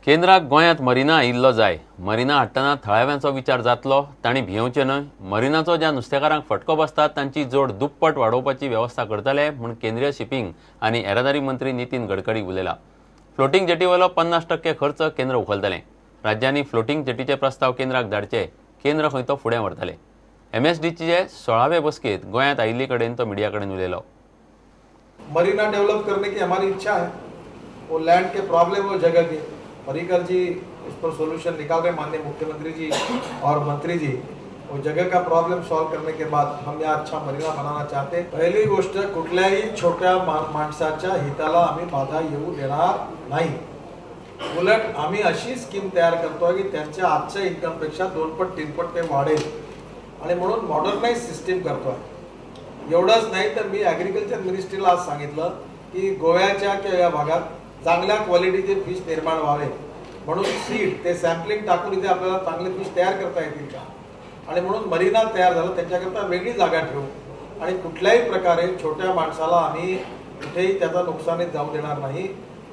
केंद्राक गोंयांत मरिना आयिल्लो जाय. मरिना हाडटना थळाव्यांचो विचार जातलो, तांणी भियेवचें न्हय. मरिनाचो ज्या नुस्तेकारांक फटको बसता तांची जोड दुप्पट वाडोवपाची वेवस्था करतले म्हूण केंद्रीय शिपिंग आनी येरादारी मंत्री नितीन गडकरी उलयला. फ्लोटींग जेटीवेलो 50% खर्च केंद्र उखलतलें. राज्यांनी फ्लोटींग जेटीचे प्रस्ताव केंद्राक धाडचे, केंद्र खंय तो फुडें व्हरतले. एमएसडीचे 16वे बसकेंत गोंयांत आयिल्ले कडेन तो मिडिया कडेन उलयलो. मरीना डेवलप करने की हमारी इच्छा है, वो लैंड के प्रॉब्लम वो जगह की पर्रिकर जी उस पर सॉल्यूशन निकाल रहे, माननीय मुख्यमंत्री जी और मंत्री जी. वो जगह का प्रॉब्लम सॉल्व करने के बाद हम यहाँ अच्छा मरीना बनाना चाहते. पहिली गोष्ट, कुठल्याही छोट्या माणसाच्या हिताला आम्ही बाधा येऊ देणार नाही. उलट आम्ही अशी स्कीम तयार करतोय की त्यांच्या आजच्या इन्कमपेक्षा 2 पट 3 पट ते वाढेल आणि म्हणून मॉडर्नाइज सिस्टीम करतोय. एवढंच नाही तर मी ॲग्रिकल्चर मिनिस्ट्रीला आज सांगितलं की गोव्याच्या किंवा या भागात चांगल्या क्वालिटीचे फिश निर्माण व्हावे म्हणून सीड ते सॅम्पलिंग टाकून इथे आपल्याला चांगले फिश तयार करता येतील का, आणि म्हणून मरीना तयार झालं त्यांच्याकरता वेगळी जागा ठेवू आणि कुठल्याही प्रकारे छोट्या माणसाला आम्ही कुठेही त्याचा नुकसानीत जाऊ देणार नाही.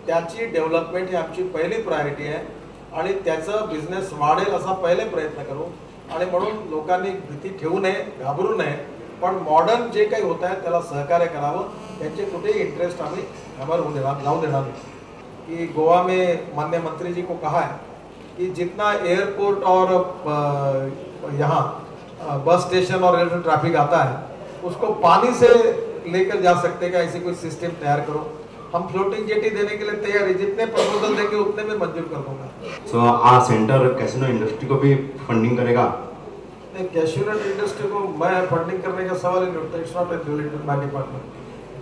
त्याची डेव्हलपमेंट ही आमची पहिली प्रायोरिटी आहे आणि त्याचं बिझनेस वाढेल असा पहिले प्रयत्न करू. आणि म्हणून लोकांनी भीती ठेवू नये, घाबरू नये, पण मॉडर्न जे काही होत आहे त्याला सहकार्य करावं. त्यांचे कुठेही इंटरेस्ट आम्ही हॅमर होऊ देणार जाऊ देणार नाही. कि गोवा में माननीय मंत्री जी को कहा है कि जितना एयरपोर्ट और यहाँ बस स्टेशन और रेलवे ट्रैफिक आता है उसको पानी से लेकर जा सकते क्या, ऐसी कोई सिस्टम तैयार करो. हम फ्लोटिंग जेटी देने के लिए तैयार है, जितने प्रपोजल देंगे उतने में मंजूर कर दूंगा. सो आ सेंटर कैसीनो इंडस्ट्री को भी फंडिंग करेगा? नहीं, कैसीनो इंडस्ट्री को मैं फंडिंग करने का सवाल ही नहीं उठता. It's not related my department.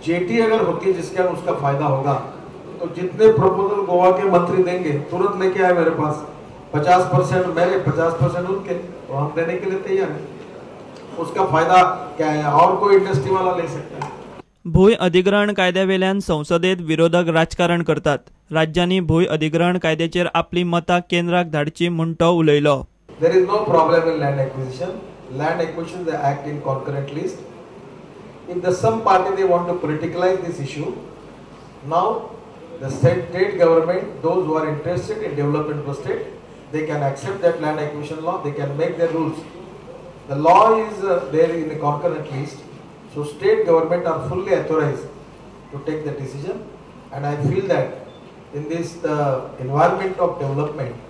Jetty अगर होती है जिसके उसका फायदा होगा तो जितने प्रपोजल गोवा के मंत्री देंगे तुरंत लेके आए मेरे पास. 50% मेरे, 50% उनके, तो हम देने के लिए तैयार हैं. उसका फायदा क्या है, और कोई इंडस्ट्री वाला ले सकता है. भूंय अधिग्रहण कायद्यावेल्यान संसदेत विरोधक राजकारण करतात. राज्यांनी भूंय अधिग्रहण कायद्याचेर आपली मतां केंद्राक धाडची म्हूण तो उलयलो. There is no problem in land acquisition. Land acquisition the act in concurrent list. If the some party they want to politicalize this issue, now the state government, those who are interested in development of the state, they can accept that land acquisition law, they can make their rules. The law is there in the concurrent list, so state government are fully authorized to take the decision. And I feel that in this the environment of development,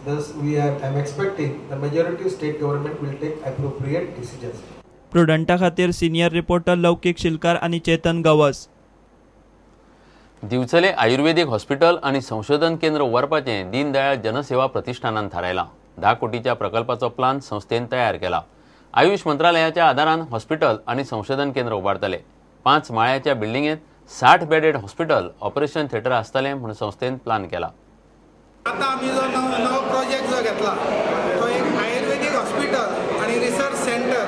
thus we are, I am expecting the majority state government will take appropriate decisions. प्रुडंटा खातीर senior reporter लौकिक शिलकार आनी चेतन गवस. दिवचले आयुर्वेदीक hospital आनी संशोधन केंद्र उबारपाचें दीनदयाळ जनसेवा प्रतिष्ठानान थारायलां. 10 कोटीच्या प्रकल्पाचो plan संस्थेन तयार केला. आयुष मंत्रालयाच्या आदारान हॉस्पिटल आनी संशोधन केंद्र उबारतले. 5 माळ्याच्या बिल्डिंगेंत 60 बेडेड हॉस्पिटल, ऑपरेशन थिएटर आसतलें म्हूण संस्थेन प्लान केला. आतां आमी जो नवो प्रोजेक्ट जो घेतला तो एक आयुर्वेदीक हॉस्पिटल आनी रिसर्च सेंटर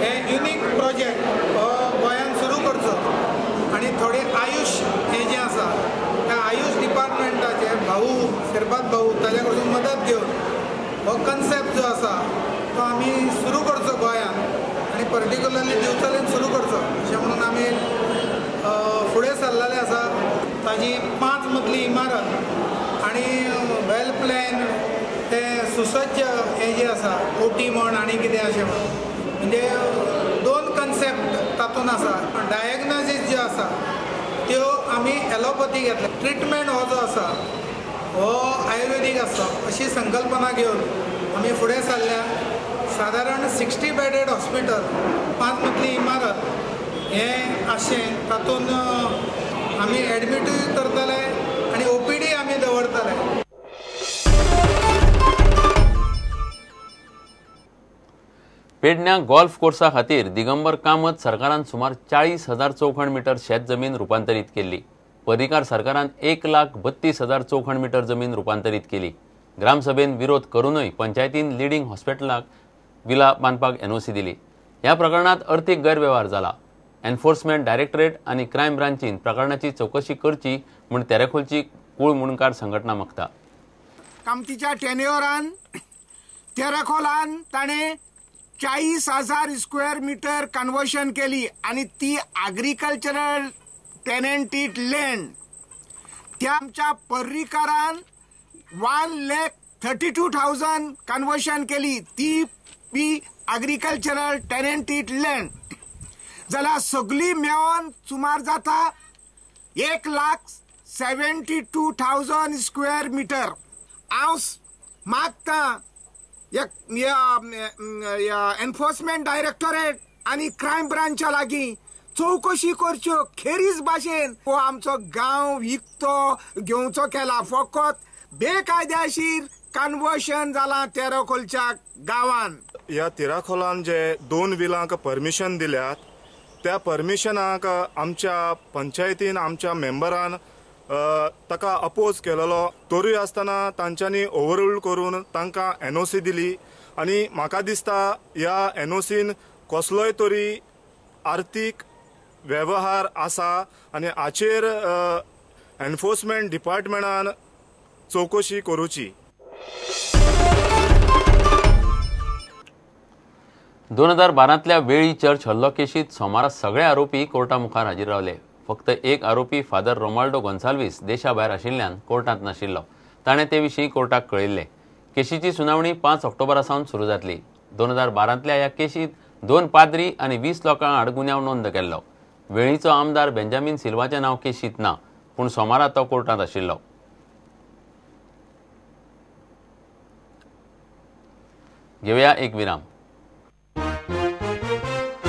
हे युनीक प्रोजेक्ट हो गोंयांत सुरू करचो आनी थोडे आयुष हें जें आसा त्या आयुष डिपार्टमेंटाचे भाऊ शिरपाद भाऊ ताज्या कडसून मदत घेवन हो कन्सेप्ट जो आसा तो आमी सुरू करचो गोंयांत आनी पर्टिक्युलरली दिवचलेन सुरू करचो अशें म्हणून आमी फुडें सरलेले आसा. ताजी 5 मजली इमारत आनी वेल प्लॅन ते सुसज्ज हें जें आसा ओटी म्हण आनी कितें अशें म्हण म्हणजे 2 कन्सेप्ट तातूंत आसा. डायग्नोजीस ज्यो आसा त्यो आमी एलोपॅथी घेतल्या, ट्रिटमेंट हो जो आसा हो आयुर्वेदीक आसता अशी संकल्पना घेवन आमी फुडें सरल्या. सादारण 60 बेडेड हॉस्पिटल, 5 मजली इमारत हें आसचें, तातूंत आमी एडमिटूय करतले आनी ओपीडी आमी दवरतले. पेडण्या गोल्फ कोर्सा खातीर दिगंबर कामत सरकारान सुमार 40,000 चौखण मीटर शेत जमीन रुपांतरीत केल्ली. पर्रीकार सरकारान 1,32,000 चौखण मीटर जमीन रुपांतरीत केली. ग्रामसभेन विरोध करूनय पंचायतीन लिडींग हॉस्पिटलाक विला बांदपाक एनओसी दिली. ह्या प्रकरणात अर्थीक गैरवेव्हार जाला. एन्फोर्समेंट डायरेक्टरेट आनी क्रायम ब्रांचीन प्रकरणाची चौकशी करची म्हूण तेरेखोलची कूळ मुंडकार संघटना मागता. कामतीच्या टेन्युअरान तेरेखोलान ताणें 40,000 स्क्वेअर मिटर कन्वर्शन केली आनी ती ॲग्रिकल्चरल टेनेंटीड लँड त्या आमच्या पर्रीकारान 1,32,000 कन्वर्शन केली, ती बी अग्रिकल्चरल टेनंटीड लँड. जाल्यार सगळी मेळोन सुमार जाता 1,72,000 स्क्वेअर मिटर. हांव मागता एनफोर्समेंट डायरेक्टोरेट आनी क्रायम ब्रांचा लागीं चवकशी करच्यो. खेरीज भाशेन हो आमचो गांव विकतो घेवचो केला, फकत बेकायदेशीर कन्वर्शन जालां तेराखोलच्या गांवान. ह्या तेराखोलान जे 2 विलांक परमिशन दिल्यात त्या परमिशनाक आमच्या पंचायतीन आमच्या मेंबरान ताका अपोज केलेलो, तरूय आसतना तांच्यांनी ओवररूल करून तांकां एनओसी दिली आनी म्हाका दिसता ह्या एनओसीन कसलोय तरी आर्थीक वेव्हार आसा आनी हाचेर एनफोर्समेंट डिपार्टमेंटान चवकशी करूची. 2012तल्या वेळी चर्च हल्लो केशीत सोमारा सगळे आरोपी कोर्टा मुखार हाजीर रावले. फक्त एक आरोपी फादर रोमाल्डो गोन्साल्वीस देशा भायर आशिल्ल्यान कोर्टांत नाशिल्लो. ताणें ते विशीं कोर्टाक कळयिल्लें. केशीची सुनावणी 5 ऑक्टोबरा सावन सुरू जातली. 2012तल्या ह्या केशीत 2 पाद्री आनी 20 लोकां आड गुन्यांव नोंद केल्लो. वेळीचो आमदार बेंजामीन सिल्वाचें नांव केशीत ना, पूण सोमारा तो कोर्टांत आशिल्लो. घेवया एक विराम.